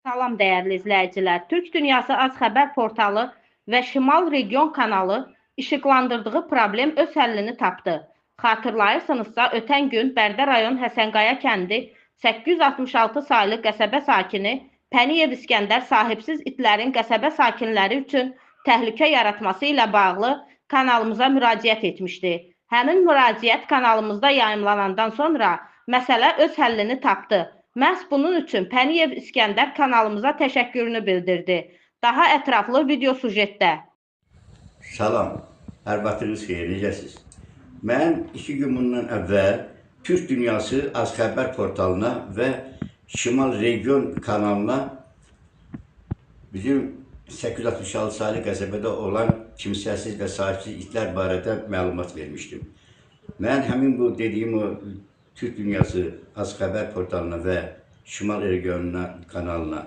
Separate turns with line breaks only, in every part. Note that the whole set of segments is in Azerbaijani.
Salam dəyərli izləyicilər. Türk Dünyası Az Xəbər portalı və Şimal Region kanalı işıqlandırdığı problem öz həllini tapdı. Xatırlayırsınızsa, ötən gün Bərdə rayon Həsənqaya kəndi 866 saylı qəsəbə sakini Pəniyev İskəndər sahibsiz itlərin qəsəbə sakinləri üçün təhlükə yaratması ilə bağlı kanalımıza müraciət etmişdi. Həmin müraciət kanalımızda yayımlanandan sonra məsələ öz həllini tapdı. Məhz bunun üçün Pəniyev İskəndər kanalımıza təşəkkürünü bildirdi. Daha ətraflı video sujetdə.
Salam, hər vaxtınız xeyir, necəsiz? Mən 2 gün bundan əvvəl Türk Dünyası Az Xəbər portalına və Şimal Region kanalına bizim 866 saylı qəsəbədə olan kimsəsiz və sahibsiz itlər barədə məlumat vermişdim. Mən həmin bu dediyim o Türk Dünyası Az Xəbər portalına və Şimal Region kanalına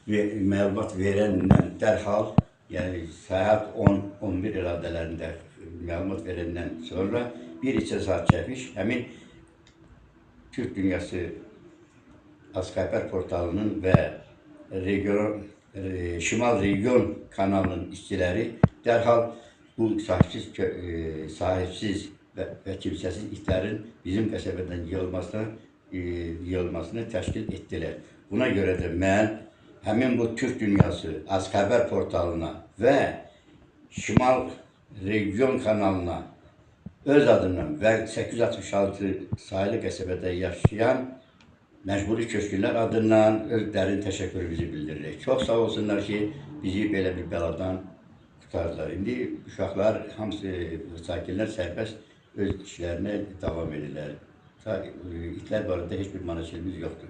məlumat verəndən dərhal, yəni saat 10-11 radələrində məlumat verəndən sonra bir neçə saat çəkmiş həmin Türk Dünyası Az Xəbər portalının və Şimal Region kanalının işçiləri dərhal bu sahibsiz və kimsəsiz itlərin bizim qəsəbədən yığılmasını təşkil etdilər. Buna görə də mən həmin bu Türk Dünyası Az Xəbər portalına və Şimal Region kanalına öz adımdan və 866 saylı qəsəbədə yaşayan məcburi köçkünlər adından öz dərin təşəkkürümüzü bildiririk. Çox sağ olsunlar ki, bizi belə bir bəladan qurtardılar. İndi uşaqlar, hamısı sakinlər sərbəst öz işlərinə davam edirlər. İtlər barədə heç bir maneçilimiz yoxdur.